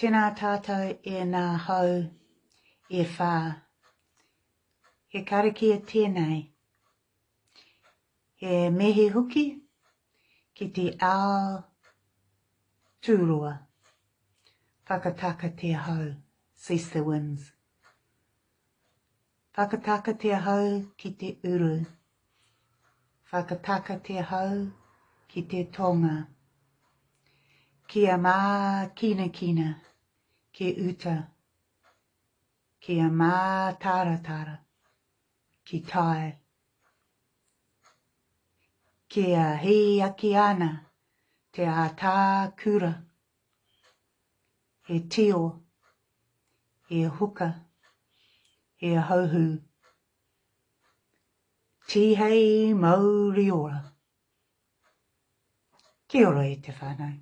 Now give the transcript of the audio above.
Tēnā tātou e nā hau e whā. He karakia tēnei. He mihi hoki ki te ao tūroa. Whakataka te hau, cease the winds. Whakataka te hau ki te uru. Whakataka te hau ki te tonga. Kia mākinakina ki uta. Kia mātaratara ki tai. Kia hīaki ana te ātākura, he tio, he huka, he hauhū. Tīhei mauri ora. Kia ora e te whānau.